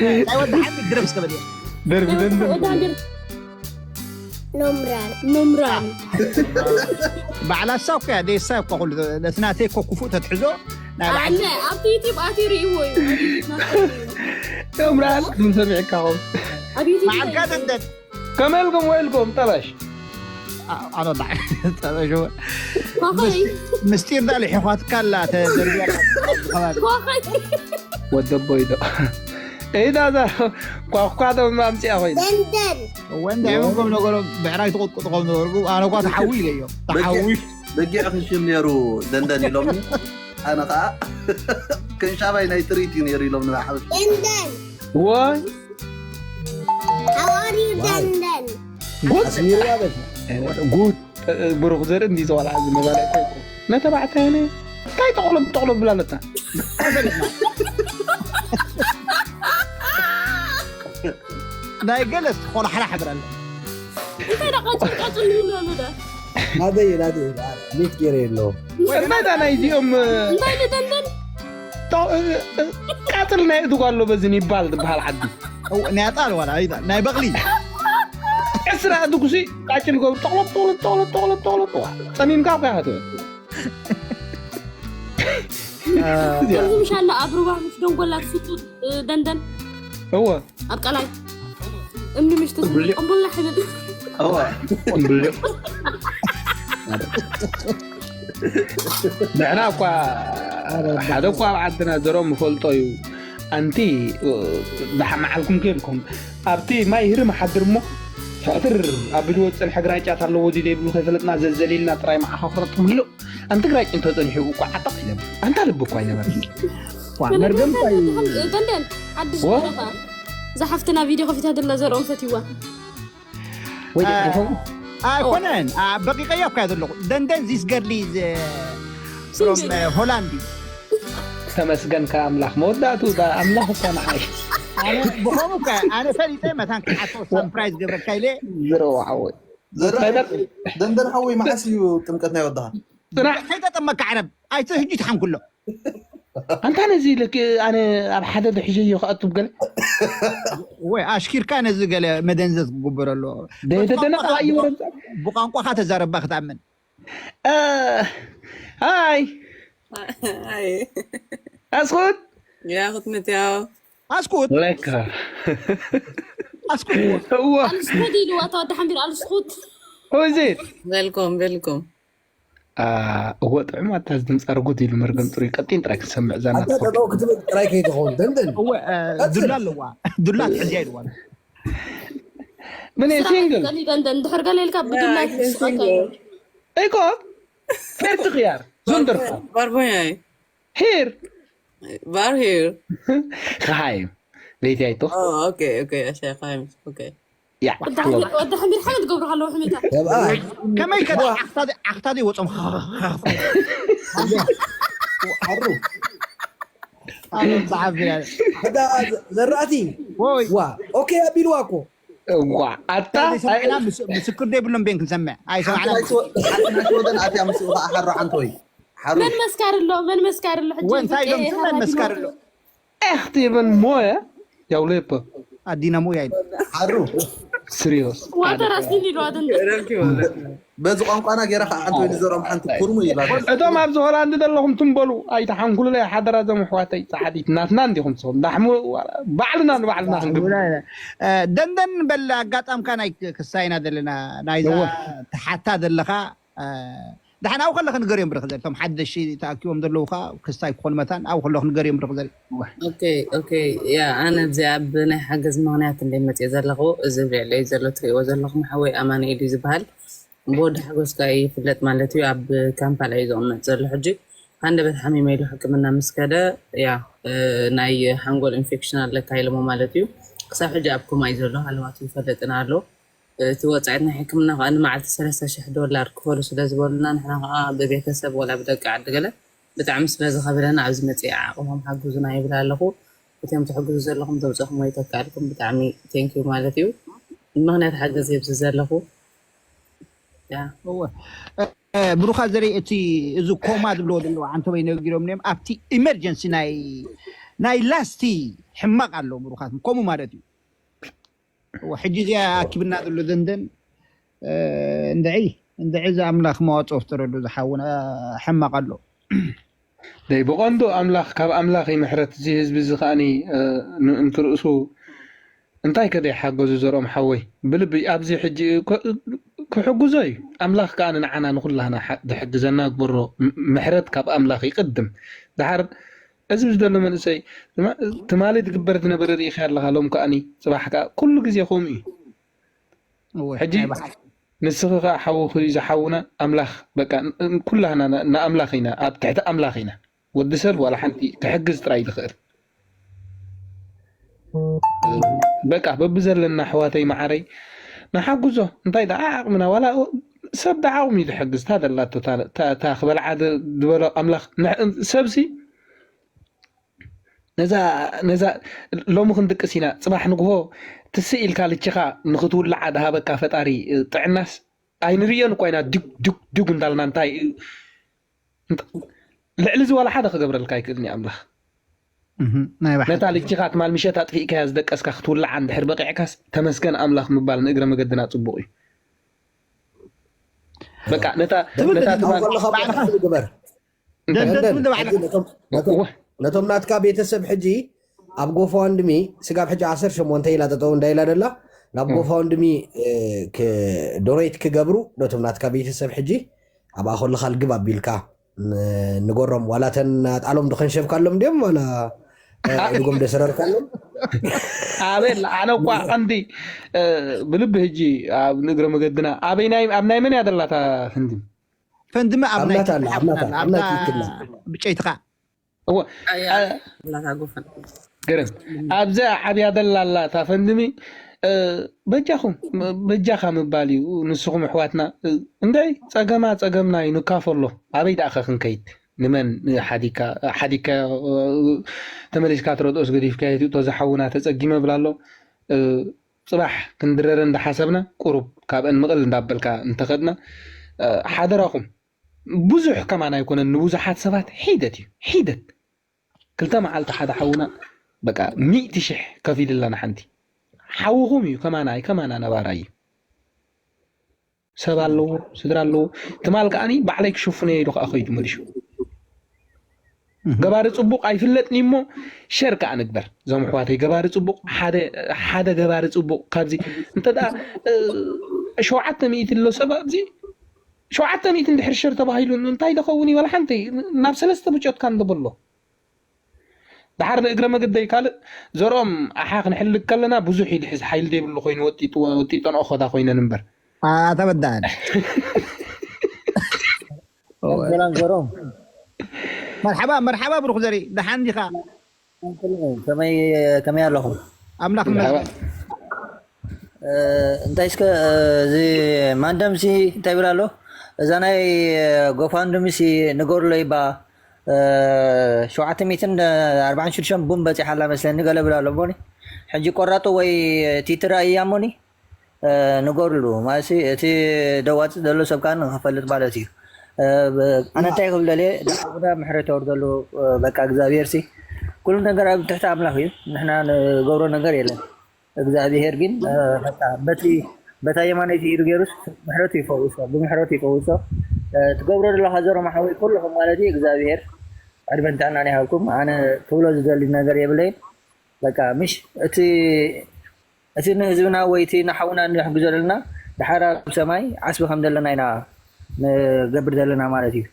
ናይ ወዲ ሓሚድ ድረፍ እስከ በል። ደርቢ ደንደን ወዳንድር ኖምራን ኖምራን ባዕላ እሳ እኮ እያ ደሳ እኮ ኩሉ እቲ ናተይ እኮ ክፉእ ተትሕዞ ናይ ባዕላ ኣነ ኣብቲ ዩቲብ ኣትዩ ርእይዎ እዩ ኣብ ዩቲብ ናትካ እዩ። ኖምራን ዝም ሰሚዕካ ኸው ኣብ ዩቲብ በዓልካ ደንደን ከመልኩም ወይልኩም ጠበሽ ኣኖዳ ጠበሽ ኮኸይ ምስጢር ዳ ልሒኳትካ ኣላ ተደርቢያ ከባቢ ኮኸይ ወደቦይ ዶ ኢዳ ዛ ኳኳ ዶ ማምፅያ ኮይና ደንደን ወንዳ ይምንኩም ነገሮም ብዕራይ ትቁጥቁጥቆም ነበርኩ ኣነ ኳ ተሓዊ ኢለዮ ተሓዊ በጊዕ ክሽም ነይሩ ደንደን ኢሎምኒ። ኣነ ከዓ ክንሻባይ ናይ ትርኢት እዩ ነይሩ ኢሎም ንሓበሽ ደንደን ወይ How are you ደንደን ጉድ ኣስሚርዋ በል ጉድ ብሩክ ዘርኢ እንዲ ዝቆልዓ ዝመባለ ነተባዕታይ ነ እንታይ ጠቕሎ ጠቕሎ ብላ ኣለታ ናይ ገለስ ቆልሓላ ሕብረ ኣለ እንታይ ዳ ቃጭል ቃጭል ይብሉ ኣሉ ዳ ናደይ ናደይ ቤት ገይረ የለዎ እናዳ ናይዚኦም እንታይ ንደንደን ቃፅል ናይ እድጓ ኣሎ በዚ ይባል ዝበሃል ዓዲ ናይ ኣጣል ዋላ ኣይዳ ናይ በቕሊ ዕስራ እድጉሲ ቃጭል ገብሩ ጠቕሎ ጠቕሎ ጠቕሎ ጠቕሎ ጠቕሎ ጠቕሎ ጸሚምካ እኮ ያህት ከምዚ ምሻላ ኣብ ሩባ ምስ ደንጎላ ትፍጡ ደንደን እወ ኣብ ቀላይ እምኒ ምሽቲ ብልዕ። ቅንቡላ ሕብል እዋ ብልዕ ንሕና እኳ ሓደ እኳ ኣብ ዓድና ዘሮም ይፈልጦ እዩ ኣንቲ ዳሓ መዓልኩም ከልኩም ኣብቲ ማይ ህርም ሓድር እሞ ሕጥር ኣቢልዎ ዝፀንሐ ግራጫት ኣለዎ ድዩ ዘይብሉ ከይፈለጥና ዘዘሊልና ጥራይ መዓኻ ክረጥምሉ ኣንቲ ግራጭ እንተፀኒሑ እኳ ዓጠቕ ይነብር ኣንታ ልቢ እኳ ይነበር መርገም ታይ ደንደን ሓድሽ ወ? ወረፋ እዛ ሓፍትና ቪድዮ ከፊታ ደላ ዘርኦም ፈትይዋ ወይ ደቅኹም ኣይኮነን በቂቀያ እኳ ዘለኹ ደንደን ዚስ ገድሊ from ሆላንድ እዩ ተመስገን ከ ኣምላኽ መወዳእቱ ዳ ኣምላኽ እኳ ንዓይ ኣነ ብኸምኡ እኳ ኣነ ፈሊጠ መታን ክዓቶ ሳምፕራይዝ ገብረካ ኢለ ዝረዋዓወ ደንደን ሓወይ መዓስ እዩ ጥምቀት ናይ ወድኻ ፅናዕ ከይተጠመካ ዓረብ ኣይተ ህጂ ትሓንኩሎ ኣንታ ነዚ ልክ ኣነ ኣብ ሓደ ድሕሸዮ ክኣቱ ገለ ወይ ኣሽኪርካ ነዚ ገለ መደንዘዝ ክግበር ኣለዎ ደደደነቕ ኣይወረድ ብቋንቋኻ ተዛረባ ክትኣምን ሃይ ኣይ ኣስኹት ያ ክትምትያው ኣስኩት ለካ ኣስኩት እዋ ኣልስኩት ኢልዋ ተወዲ ሓንቢር ኣልስኩት ወይዘር በልኩም በልኩም እወ ጥዑም ኣታ ዝድምፃ ርጉድ ኢሉ መርገም ጥሩይ ቀጢን ጥራይ ክንሰምዕ እዛ ኣታ ናትኩም ጠጠው ክትብል ጥራይ ከይትኸውን ደንደን እወ እ፣ ዱላ ኣለዋ ዱላ ትሕዝያ ኢልዋ ምን ሲንግል ደንደን ድሕር ገለ ኢልካ ብዱላ ትስቀካ እዩ እኮ ፌርቲ ክያር ዙንድርካ ባርቦኛይ ሂር ባር ሂር ክሃይም ለይቲ ኣይቶ ኦኬ ኦኬ ኣሻ ካይም ኦኬ ያ ወዲ ሓሚድ ሓመድ ገብሩ ከለዉ ሕሜታ ሰብኣይ ከመይ ከ ዓኽታ ዘይወፆም ሓሩ ጸሓፊ ሕዳ ዘራእቲ ወይ ዋ ኦኬ ኣቢልዋ እኮ እዋ ኣታ ምስክር ዘይብሎም ቤን ክንሰምዕ ኣይሰማዕና ወደን ኣትያ ምስኡ ከዓ ሓሩ ሓንቲ ወይ ሓሩ መን መስካር ኣሎ መን መስካር ኣሎ ሕጂ ወይ እንታይ ኢሎም መን መስካር ኣሎ ኤኽቲ ይበል ሞየ ያው ሌፐ ኣዲና ሞያ ኢሉ ሓሩ ስሪዮስ ዋተር ኣስቲን ኢሉ ኣደንደ በዚ ቋንቋና ገይራ ከዓ ሓንቲ ወይ ንዘሮም ሓንቲ ኩርሙ ይላ እቶም ኣብዚ ሆላንድ ዘለኹም ትንበሉ ኣይተሓንኩሉለይ ሓደራ ዞም ኣሕዋተይ ፃሓዲት ናትና እንዲኹም ትኸውን ዳሕሙ ባዕልና ንባዕልና ክንግብ ደንደን በል ኣጋጣምካ ናይ ክሳይና ዘለና ናይዛ ተሓታ ዘለኻ ዳሕናው ከለኸ ንገርዮም ብርክ ዘል እቶም ሓደሽ ተኣኪቦም ዘለዉ ከዓ ክስታይ ክኾኑ መታን ኣብ ከለኹ ንገርዮም ብርክ ዘል ኦኬ ኦኬ ያ ኣነ እዚ ኣብ ናይ ሓገዝ ምክንያት እንደ መፅእ ዘለኹ እዚ ብልዕለይ ዘሎ ትሪእዎ ዘለኹም ሓወይ ኣማኑኤል እዩ ዝበሃል ብወዲ ሓጎስ ከዓ ይፍለጥ ማለት እዩ ኣብ ካምፓላ እዩ ዝቕመጥ ዘሎ ሕጂ ሃንደበት ሓሚመ ኢሉ ሕክምና ምስ ከደ ያ ናይ ሓንጎል ኢንፌክሽን ኣለካ ኢሎሞ ማለት እዩ ክሳብ ሕጂ ኣብ ኮማ እዩ ዘሎ ሃለዋቱ ይፈልጥና ኣሎ እቲ ወፃኢት ናይ ሕክምና ከዓ ንመዓልቲ ሰለስተ ሽሕ ዶላር ክፈሉ ስለ ዝበሉና ንሕና ከዓ ብቤተሰብ ወላ ብደቂ ዓዲ ገለ ብጣዕሚ ስለ ዝኸብደና ኣብዚ መፅአ ዓቕሞም ሓግዙና ይብል ኣለኹ እቶም ትሕግዙ ዘለኹም ዘውፀኹም ወይ ተካልኩም ብጣዕሚ ቴንኪዩ ማለት እዩ ምክንያት ሓገዝ የብዚ ዘለኹ ብሩኻ ዘርኢ እቲ እዚ ኮማ ዝብለዎ ዘለዉ ዓንተበይ ነጊሮም ዮም ኣብቲ ኢመርጀንሲ ናይ ናይ ላስቲ ሕማቕ ኣሎ ብሩኻት፣ ከምኡ ማለት እዩ። እወ፣ ሕጂ እዚኣ ኣኪብና ዘሎ ደንደን፣ እ፣ እንድዒ፣ እንድዒ እዚ ኣምላኽ መዋጽኦ ፍጠረሉ ዝሓውና፣ ሕማቕ ኣሎ። ደይ ብቐንዱ ኣምላኽ፣ ካብ ኣምላኽ እዩ ምሕረት። እዚ ህዝቢ እዚ ከኣኒ፣ እ፣ ን-፣ እንትርእሱ እንታይ ከ ደይሓገዙ ዘርኦም ሓወይ? ብልቢ ኣብዚ ሕጂ ክ-፣ ክሕግዞ እዩ። ኣምላኽ ከኣ ንዓና ንኹላህና ሓ-፣ ዝሕግዘና ግበሮ። ም-፣ ምሕረት ካብ ኣምላኽ ይቕድም። ደሓር እዚ ዝደሎ መንእሰይ፣ ትማ-፣ ትማሊ ዝግበር ዝነበረ ርኢኻ ኣለኻ፣ ሎም ከኣኒ፣ ጽባሕ ከኣ ኩሉ ግዜ ከምኡ እዩ። እወ፣ ሕጂ ናይ ብሓቂ። ንስኺ ከኣ ሓውኺ እዩ ዝሓውና፣ ኣምላኽ በቃ ን-፣ ን-፣ ኩላህና ን-፣ ንኣምላኽ ኢና፣ ኣብ ትሕቲ ኣምላኽ ኢና። ወዲ ሰብ ዋላ ሓንቲ ክሕግዝ ጥራይ ዝኽእል። በቃ በብዘለና ኣሕዋተይ መዓረይ ንሓግዞ። እንታይ ደኣ ዓቕምና፣ ዋላ ሰብ ደኣ ዓቕሙ እዩ ዝሕግዝ። እታ ዘላቶ እታ፣ እታ፣ እታ ክበልዓ ዝ-፣ ዝበሎ ኣምላኽ ንሕ-፣ ሰብሲ ነዛ፣ ነዛ ሎሚ ክንድቅስ ኢና፣ ጽባሕ ንግሆ ትስእ ኢልካ ልችኻ ንኽትውልዓ ዝሃበካ ፈጣሪ ጥዕናስ ኣይንርእዮን እኳ ኢና። ድግ፣ ድግ፣ ድግ እንዳልና እንታይ እንተ-፣ ልዕሊ እዚ ዋላ ሓደ ክገብረልካ ኣይክእልን እዩ ኣምላኽ። እህ፣ ናይ ብሓቂ። ነታ ልጅኻ ትማል ምሸት ኣጥፊእካያ ዝደቀስካ ክትውልዓ እንድሕር በቂዕካስ፣ ተመስገን ኣምላኽ ምባል ንእግረ መገድና ጽቡቕ እዩ። በቃ፣ ነታ፣ ትብል ነታ ደንደን ትማል ከለኻ ባዕልኻ ባዕልኻ ትግበር። ደንደን ደንደን፣ ትብል ባዕልኻ። ሕጂ ነቶም፣ ነቶም፣ እወ። ነቶም ናትካ ቤተሰብ ሕጂ ኣብ ጎፋንድሚ ስጋብ ሕጂ ዓሰርተ ሸሞንተ ኢላ ጠጠው እንዳኢላ ደላ፣ ናብ እወ። ጎፋንድሚ፣ እ፣ ክ-፣ ዶኔት ክገብሩ ነቶም ናትካ ቤተሰብ ሕጂ ኣብኣ ከለኻ ልግብ ኣቢልካ ን-፣ ንገሮም። ዋላ ተን ኣጣሎም ዶ ከንሸብካሎም ድዮም ዋላ፣ እ፣ አ- እድጎም ደሰረርካሎም? ኣቤል፣ ኣነ እኳ ቀንዲ፣ እ፣ ብልቢ ሕጂ ኣብ ንእግረ መገድና ኣበይ ናይ፣ ኣብ ናይ መን እያ ደላታ ህንዲ? ፈንድመ ኣብ ኣብ ናይ ናታ ትብል ኣላ፣ ኣብ ናታ፣ ሓፍትና ኣብ ኣላ፣ ናይ ኣብታ ትክክል። ብጨይትኻ። እወ፣ ኣያ፣ አ- እናታጎፈን። ገረም። ኣብዛ ዓብያ ደላ ኣላ እታ ፈንድሚ፣ እ፣ በጃኹም፣ በጃኻ ምባል እዩ። ንስኹም ኣሕዋትና፣ እ፣ እንደይ ጸገማ ጸገምና እዩ፣ ንካፈሎ። ኣበይ ደኣ ከ ክንከይድ? ንመን ሓዲካ፣ ሓዲካ፣ እ፣ ተመሊስካ ትረድኦስ ገዲፍካዮ ትእቶ ዝሓውና ተጸጊመ ብላ ኣሎ። እ፣ ጽባሕ ክንድረረ እንዳሓሰብና ቁሩብ ካብአን ምቕል እንዳበልካ እንተኸድና፣ እ፣ ሓደራኹም ብዙሕ ከማን ኣይኮነን፣ ንብዙሓት ሰባት ሒደት እዩ፣ ሒደት። ክልተ መዓልቲ ሓደ ሓውና በቃ ሚእቲ ሽሕ ከፊልላ ንሓንቲ። ሓውኹም እዩ፣ ከማና፣ ከማና ነባራይ እዩ። ሰብ ኣለዎ፣ ስድራ ኣለዎ። ትማል ከኣኒ ባዕለይ ክሽፍኖ ኢሉ ከኣ ከይዱ መሊሱ። እህ። ገባሪ ጽቡቕ ኣይፍለጥን እዩ እሞ ሸር ከኣ ንግበር። እዞም ኣሕዋተይ ገባሪ ጽቡቕ፣ ሓደ፣ ሓደ ገባሪ ጽቡቕ ካብዚ እንተ ደኣ፣ እ፣ ሸውዓተ ሚእቲ ኣሎ ሰብ ኣብዚ፣ ሸውዓተ ሚእቲ እንድሕር ሸር ተባሂሉ እንታይ ዝኸውን እዩ? ዋላ ሓንቲ ናብ ሰለስተ ብጮትካ እንዶ በሎ። ደሓር ንእግረ መገደይ ካልእ ዘርኦም ኣሓ ክንሕልግ ከለና ብዙሕ ኢሉ ሕዚ ሓይሊ ዘይብሉ ኮይኑ ወጢጡ-፣ ወጢጠን ኦኸዳ ኮይነን እምበር። ኣታ በዳን። ሰላም ዘርኦም። መርሓባ፣ መርሓባ ብሩኽ ዘሪ፣ ደሓን ዲኻ? ከመይ፣ ከመይ ኣለኹም? ኣምላኽ መርሓባ። ይመስገን። እ፣ እንታይ እስከ፣ እ፣ እዚ ማንደምሲ እንታይ ይብል ኣሎ? እዛ ናይ፣ እ፣ ጎፋንድምሲ ንገሩለይ ባ፣ እ፣ ሸውዓተ ሚእትን ኣርባዓን ሽዱሽተን ቡን በጺሓ ኣላ መስለኒ፣ ገለ ይብል ኣሎ እሞኒ። ሕጂ ቆራጡ ወይ ቲትራ እያ እሞኒ፣ እ፣ ንገሩሉ። ማለትሲ እቲ ደዋጽእ ዘሎ ሰብ ከኣ ንኽፈልጥ ማለት እዩ። እ፣ ብ-፣ ኣነ እንታይ ክብል ደልየ፣ ንሓውና ምሕረት የውርደሉ፣ እ፣ በቃ እግዚኣብሄርሲ ኩሉ ነገር ኣብ ትሕቲ ኣምላኽ እዩ። ንሕና ንገብሮ ነገር የለን። እግዚኣብሄር ግን፣ እ፣ በቃ በቲ፣ በታ የማነይቲ ኢዱ ገይሩስ ምሕረቱ ይፈውሶ፣ ብምሕረቱ ይፈውሶ። እ፣ ትገብሮ ዘለኻ ዘሮ መሓወይ ኩልኹም ማለት እዩ። እግዚኣብሄር ዕድመን ጥዕናን ይሃብኩም። ኣነ ክብሎ ዝደሊ ነገር የብለይን። በቃ ምሽ እቲ፣ እቲ ንህዝብና ወይ እቲ ንሓውና ንሕግዞ ዘለና ደሓር ኣብ ሰማይ ዓስቢ ከም ዘለና ኢና ንገብር ዘለና ማለት እዩ።